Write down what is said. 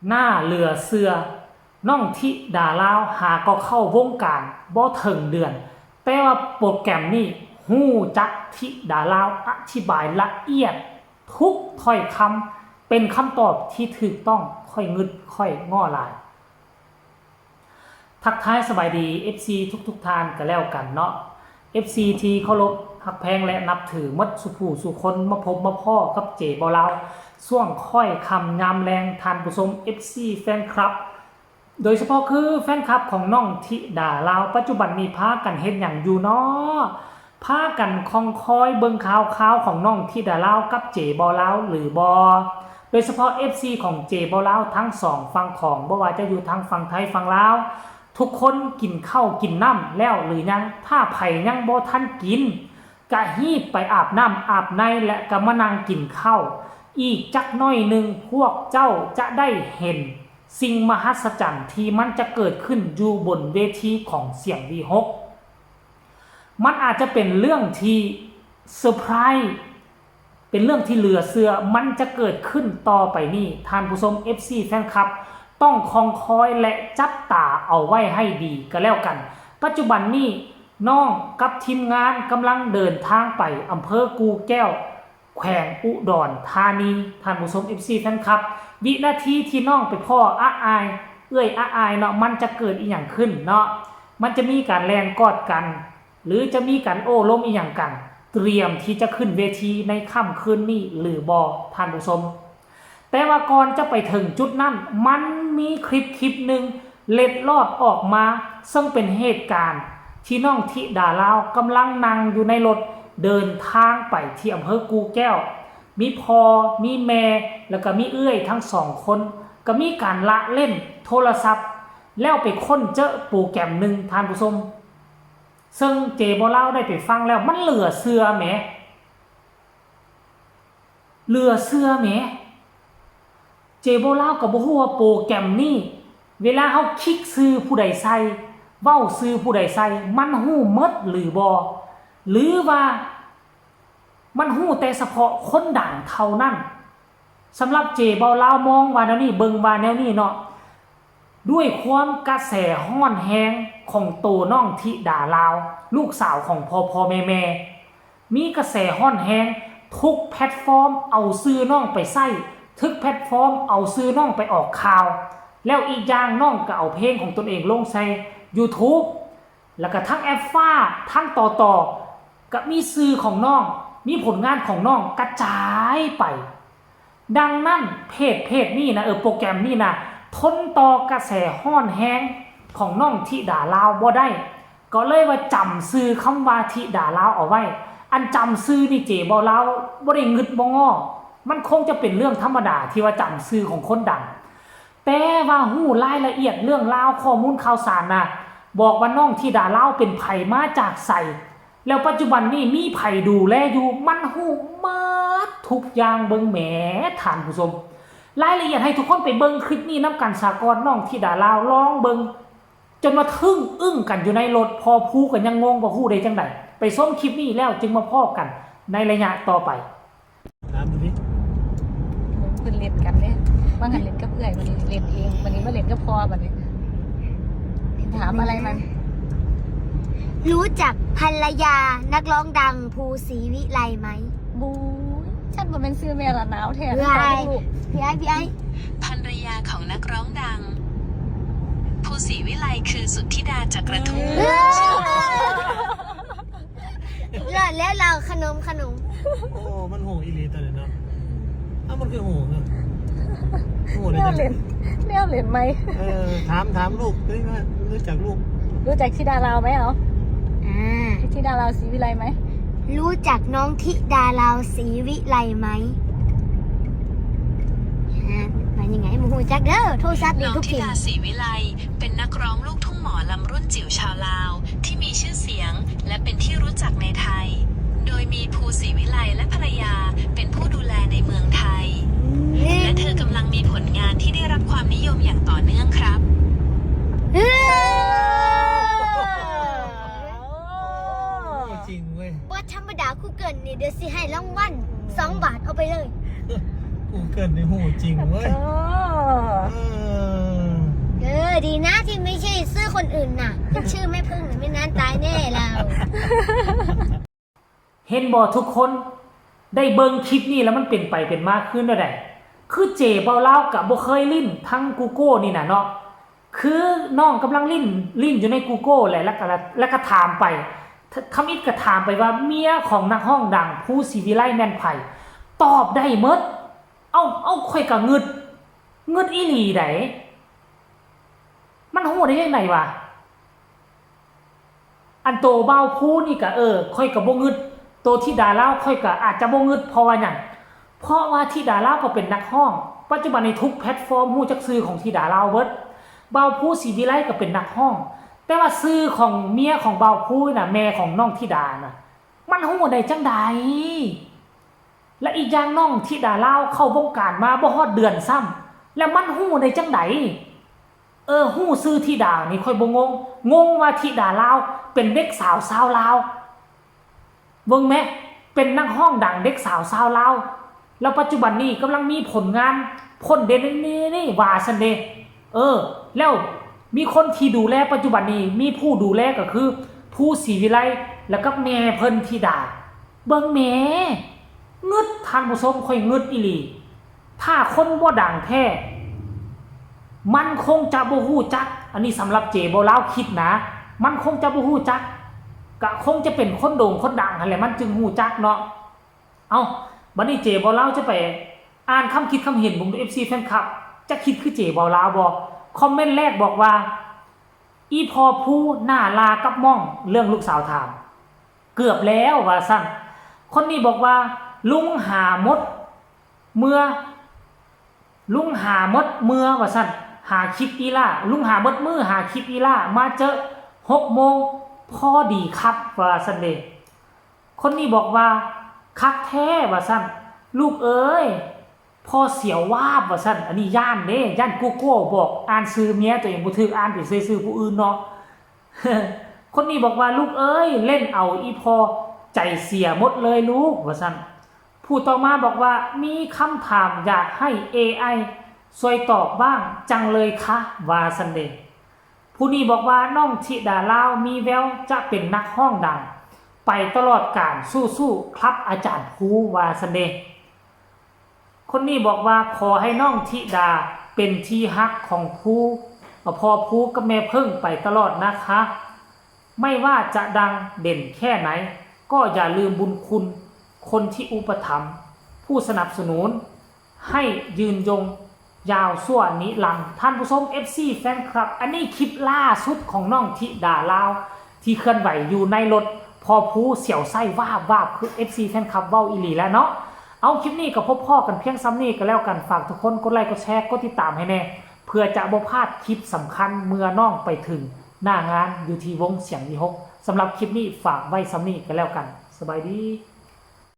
ໜ້າເຫຼືອເຊື່ອ, ນ້ອງທິດາລາວຫາກໍເຂົ້າວົງການບໍ່ເຖິງເດືອນ, ແຕ່ວ່າໂປຣແກຣມນີ້ຮູ້ຈັກທິດາລາວອະທິບາຍລະອຽດທຸກຖ້ອຍຄຳ, ເປັນຄຳຕອບທີ່ຖືກຕ້ອງ, ຂ້ອຍງຶດ, ຂ້ອຍງໍ້ຫຼາຍ. ທັກທາຍສະບາຍດີ ເອັຟຊີ ທຸກໆທ່ານກະແລ້ວກັນເນາະ, ເອັຟຊີ ທີ່ເຄົາລົບຮັກແພງ ແລະ ນັບຖືໝົດສູ່ຜູ້ສູ່ຄົນ, ມາພົບມາພໍ້ກັບເຈບໍ່ລາວ ຊ່ວງຄ້ອຍຄ່ຳຍາມແລງ ທ່ານຜູ້ຊົມ ເອັຟຊີ ແຟນຄລັບ, ໂດຍສະເພາະຄືແຟນຄລັບຂອງນ້ອງທິດາລາວ ປັດຈຸບັນນີ້ພາກັນເຮັດຫຍັງຢູ່ເນາະ? ພາກັນຄອງຄອຍເບິ່ງຂ່າວຄາວຂອງນ້ອງທິດາລາວກັບເຈບໍ່ລາວຫຼືບໍ່? ໂດຍສະເພາະ ເອັຟຊີ ຂອງເຈບໍ່ລາວທັງສອງຝັ່ງຂອງ, ບໍ່ວ່າຈະຢູ່ທາງຝັ່ງໄທຝັ່ງລາວ, ທຸກຄົນກິນເຂົ້າກິນນ້ຳແລ້ວຫຼືຍັງ? ຖ້າໃຜຍັງບໍ່ທັນກິນ, ກະຮີບໄປອາບນ້ຳອາບໃນ ແລະ ກະມານັ່ງກິນເຂົ້າ. ອີກຈັກໜ້ອຍໜຶ່ງພວກເຈົ້າຈະໄດ້ເຫັນສິ່ງມະຫັດສະຈັນທີ່ມັນຈະເກີດຂຶ້ນຢູ່ບົນເວທີຂອງສຽງວີຫົກ. ມັນອາດຈະເປັນເລື່ອງທີ່ເຊີໄພຣ, ເປັນເລື່ອງທີ່ເຫຼືອເຊື່ອ, ມັນຈະເກີດຂຶ້ນຕໍ່ໄປນີ້. ທ່ານຜູ້ຊົມ ເອັຟຊີ ແຟນຄລັບ ຕ້ອງຄອງຄອຍ ແລະ ຈັບຕາເອົາໄວ້ໃຫ້ດີກະແລ້ວກັນ. ປັດຈຸບັນນີ້ ນ້ອງກັບທີມງານກຳລັງເດີນທາງໄປອຳເພີກູ່ແກ້ວ ແຂວງອຸດອນທານີ. ທ່ານຜູ້ຊົມ ເອັຟຊີ ແຟນຄລັບ, ວິນາທີທີ່ນ້ອງໄປພໍ້ອາອາຍ, ເອື້ອຍອາອາຍເນາະ, ມັນຈະເກີດອີ່ຫຍັງຂຶ້ນເນາະ? ມັນຈະມີການແລ່ນກອດກັນ ຫຼື ຈະມີການໂອ້ລົມອີ່ຫຍັງກັນ, ຕຽມທີ່ຈະຂຶ້ນເວທີໃນຄ່ຳຄືນນີ້ຫຼືບໍ່ ທ່ານຜູ້ຊົມ? ແຕ່ວ່າກ່ອນຈະໄປເຖິງຈຸດນັ້ນ, ມັນມີຄລິບຄລິບໜຶ່ງເລັດລອດອອກມາ, ເຊິ່ງເປັນເຫດການທີ່ນ້ອງທິດາລາວກຳລັງນັ່ງຢູ່ໃນລົດເດີນທາງໄປທີ່ອຳເພີກູ່ແກ້ວ. ມີພໍ່, ມີແມ່, ແລ້ວກະມີເອື້ອຍທັງສອງຄົນ, ກະມີການລະເຫຼັ້ນໂທລະສັບ, ແລ້ວໄປຄົ້ນເຈີໂປຣແກຣມໜຶ່ງ, ທ່ານຜູ້ຊົມ, ເຊິ່ງເຈບໍ່ລາວໄດ້ໄປຟັງແລ້ວ ມັນເຫຼືອເຊື່ອແໝ. ເຫຼືອເຊື່ອແໝ. ເຈບໍ່ລາວກໍບໍ່ຮູ້ວ່າໂປຣແກຣມນີ້ ເວລາເຮົາຄລິກຊື່ຜູ້ໃດໃສ່, ເວົ້າຊື່ຜູ້ໃດໃສ່, ມັນຮູ້ໝົດຫຼືບໍ່? ຫຼືວ່າມັນຮູ້ແຕ່ສະເພາະຄົນດັງເທົ່ານັ້ນ? ສຳລັບເຈບໍ່ລາວມອງວ່າແນວນີ້, ເບິ່ງວ່າແນວນີ້ເນາະ, ດ້ວຍຄວາມກະແສຮ້ອນແຮງຂອງໂຕນ້ອງທິດາລາວ, ລູກສາວຂອງພໍ່ໆແມ່ໆ, ມີກະແສຮ້ອນແຮງ, ທຸກແພລດຟອມເອົາຊື່ນ້ອງໄປໃຊ້, ທຸກແພລດຟອມເອົາຊື່ນ້ອງໄປອອກຂ່າວ, ແລ້ວອີກຢ່າງນ້ອງກໍເອົາເພງຂອງຕົນເອງລົງໃສ່ຢູທູບ, ແລ້ວກໍທັງແອັບຟ້າ, ທັງຕໍ່ຕໍ່, ກໍມີຊື່ຂອງນ້ອງ, ມີຜົນງານຂອງນ້ອງກະຈາຍໄປ. ດັ່ງນັ້ນ ເພຈ ເພຈນີ້ນະ, ເອີ ໂປຣແກຣມນີ້ນະ ທົນຕໍ່ກະແສຮ້ອນແຮງຂອງນ້ອງທິດາລາວບໍ່ໄດ້, ກໍເລີຍວ່າຈຳຊື່ຄຳວ່າທິດາລາວເອົາໄວ້. ອັນຈຳຊື່ນີ້ ເຈບໍ່ລາວບໍ່ໄດ້ງຶດບໍ່ງໍ, ມັນຄົງຈະເປັນເລື່ອງທຳມະດາທີ່ວ່າຈຳຊື່ຂອງຄົນດັງ. ແຕ່ວ່າຮູ້ລາຍລະອຽດເລື່ອງລາວ ຂໍ້ມູນຂ່າວສານນະ, ບອກວ່ານ້ອງທິດາລາວເປັນໃຜ ມາຈາກໃສ, ແລ້ວປັດຈຸບັນນີ້ມີໃຜດູແລຢູ່, ມັນຮູ້ໝົດທຸກຢ່າງ. ເບິ່ງແໝ ທ່ານຜູ້ຊົມ, ລາຍລະອຽດໃຫ້ທຸກຄົນໄປເບິ່ງຄລິບນີ້ນຳກັນສາກ່ອນ. ນ້ອງທິດາລາວລອງເບິ່ງ ຈົນວ່າທຶ່ງອຶ້ງກັນຢູ່ໃນລົດ, ພໍ່ພູກໍຍັງງົງວ່າຮູ້ໄດ້ຈັ່ງໃດ. ໄປຊົມຄລິບນີ້ແລ້ວຈຶ່ງມາພໍ້ກັນໃນໄລຍະຕໍ່ໄປ. ຖາມດູຕິ. ເພິ່ນຫຼິ້ນກັນເດ້, ວ່າຫັ້ນຫຼິ້ນກັບເອື້ອຍ, ບັດນີ້ຫຼິ້ນເອງ, ບັດນີ້ມາຫຼິ້ນກັບພໍ່, ບັດນີ້ຖາມອະໄລມັນ. ຮູ້ຈັກພັນລະຍານັກຮ້ອງດັງ ພູ ສີວິໄລ ໄໝ? ບູ້ຍ, ຊັ້ນບໍ່ແມ່ນຊື່ແມ່ລະນາວແທ້. ເອື້ອຍ, ພີ່ອ້າຍ, ພີ່ອ້າຍ. ພັນລະຍາຂອງນັກຮ້ອງດັງ ພູ ສີວິໄລ ຄື ສຸດທິດາ ຈັກກະທູ. ລອດແລ້ວລາວ ຂະໜົມ ຂະໜົມ. ໂອ້ ມັນໂຫດອີ່ຫຼີຕົວນີ້ເນາະ. ເອົ້າ ມັນຄືໂຫດເນາະ. ໂຫດ ແນວເຫຼັ້ນ ແນວເຫຼັ້ນໃໝ່. ເອີ ຖາມ ຖາມລູກ ເອີ ຮູ້ຈັກລູກ ຮູ້ຈັກທິດາລາວໄໝເອົາ? ອ່າ ທິດາລາວ ສີວິໄລ ໄໝ? ຮູ້ຈັກນ້ອງທິດາລາວ ສີວິໄລ ໄໝ? ອ່າ ວ່າຍັງໄງ ບໍ່ຮູ້ຈັກເດີ ໂທລະສັບນີ້ທຸກທີ. ນ້ອງທິດາ ສີວິໄລ ເປັນນັກຮ້ອງລູກ ຫມอลำรุ่นจิ๋วชาวลาวที่มีชื่อเสียงและเป็นที่รู้จักในไทย โดยมีภู ศรีวิไล และภรรยาเป็นผู้ดูแลในเมืองไทย และเธอกำลังมีผลงานที่ได้รับความนิยมอย่างต่อเนื่องครับ จริงเว้ย บ่ธรรมดา Google นี่เดี๋ยวสิให้รางวัลสองบาท เอาไปเลย Google นี่ฮู้จริงเว้ย โอ้ ดีนะที่ไม่ใช่ชื่อคนอื่นน่ะ เป็นชื่อแม่ผึ้งน่ะ ไม่นั้นตายแน่เรา เห็นบ่ทุกคน ได้เบิ่งคลิปนี้แล้วมันเป็นไปเป็นมาคือแนวใด คือเจเบาลาวกะบ่เคยลิ้นทั้ง Google นี่น่ะเนาะ คือน้องกำลังลิ้น ลิ้นอยู่ใน Google แหละ แล้วกะ แล้วกะถามไป ท- ทำอิดกะถามไปว่าเมียของนักร้องดัง ภู ศรีวิไล แม่นไผ ตอบได้หมด เอ้า เอ้า ข้อยกะงึด งึดอีหลีใด มันฮู้ได้จั่งใดวะ อันโตบ่าวภูนี่กะ เออ ข้อยกะบ่งึด โตธิดาลาวข้อยกะอาจจะบ่งึด เพราะว่าหยัง เพราะว่าธิดาลาวกะเป็นนักร้อง ปัจจุบันนี้ทุกแพลตฟอร์มฮู้จักชื่อของธิดาลาวเบิด บ่าวภู ศรีวิไลกะเป็นนักร้อง แต่ว่าชื่อของเมียของบ่าวภูน่ะ แม่ของน้องธิดาน่ะ มันฮู้ได้จั่งใด และอีกอย่างน้องธิดาลาวเข้าวงการมาบ่ฮอดเดือนซ้ำ แล้วมันฮู้ได้จั่งใด เออ ฮู้ชื่อธิดานี่ข้อยบ่งง งงว่าธิดาลาวเป็นเด็กสาวชาวลาว เบิ่งแมะ เป็นนักร้องดังเด็กสาวชาวลาว แล้วปัจจุบันนี้กำลังมีผลงานพ่นเด่นนี่ นี่ ว่าซั่นเด้ เออ แล้วมีคนที่ดูแลปัจจุบันนี้ มีผู้ดูแลก็คือ ภู ศรีวิไล แล้วกับแม่เพิ่นธิดา เบิ่งแหม งึด ท่านผู้ชม ข้อยงึดอีหลี ถ้าคนบ่ดังแท้ มันคงจะบ่ฮู้จัก อันนี้สำหรับเจเบาลาวคิดนะ มันคงจะบ่ฮู้จัก กะคงจะเป็นคนโด่งคนดังหั้นแหละ มันจึงฮู้จักเนาะ เอ้า บัดนี้เจเบาลาวจะไปอ่านคำคิดคำเห็นของ เอฟซี แฟนคลับ จะคิดคือเจเบาลาวบ่ คอมเมนต์แรกบอกว่า อีพ่อภูหน้าลากับม่อง เรื่องลูกสาวถาม เกือบแล้วว่าซั่น คนนี้บอกว่า ลุงหาหมดเมือ ลุงหาหมดเมือว่าซั่น หาคิดอีหล่า ลุงหาหมดมื้อหาคิดอีหล่า มาเจอหกโมง พอดีครับ ว่าซั่นเด้ คนนี้บอกว่า คักแท้ว่าซั่น ลูกเอ๋ย พ่อเสียววาบว่าซั่น อันนี้ย้านเด้ ย้าน Google บอก อ่านชื่อเมียตัวเองบ่ถูก อ่านไปใส่ชื่อผู้อื่นเนาะ คนนี้บอกว่า ลูกเอ๋ย เล่นเอาอีพ่อใจเสียหมดเลยลูก ว่าซั่น ผู้ต่อมาบอกว่า มีคำถามอยากให้ เอไอ ช่วยตอบบ้างจังเลยคะ ว่าซั่นเด้ ผู้นี้บอกว่า น้องธิดาลาวมีแววจะเป็นนักร้องดัง ไปตลอดกาล สู้ๆ ครับอาจารย์ภู ว่าซั่นเด้ คนนี้บอกว่า ขอให้น้องธิดาเป็นที่ฮักของภู พ่อภูกับแม่เพิ่งไปตลอดนะคะ ไม่ว่าจะดังเด่นแค่ไหน ก็อย่าลืมบุญคุณคนที่อุปถัมภ์ ผู้สนับสนุน ให้ยืนยงยาวชั่วนิรันดร์ ท่านผู้ชม เอฟซี แฟนคลับ อันนี้คลิปล่าสุดของน้องธิดาลาว ที่เคลื่อนไหวอยู่ในรถ พ่อภูเสียวไส้วาบวาบ คือ เอฟซี แฟนคลับ เว้าอีหลีแล้วเนาะ เอา คลิปนี้ก็พบพ้อกันเพียงส่ำนี้ก็แล้วกัน ฝากทุกคนกดไลค์ กดแชร์ กดติดตามให้แน่ เพื่อจะบ่พลาดคลิปสำคัญเมื่อน้องไปถึงหน้างานอยู่ที่วงเสียงวีหก สำหรับคลิปนี้ฝากไว้ส่ำนี้ก็แล้วกัน สบายดี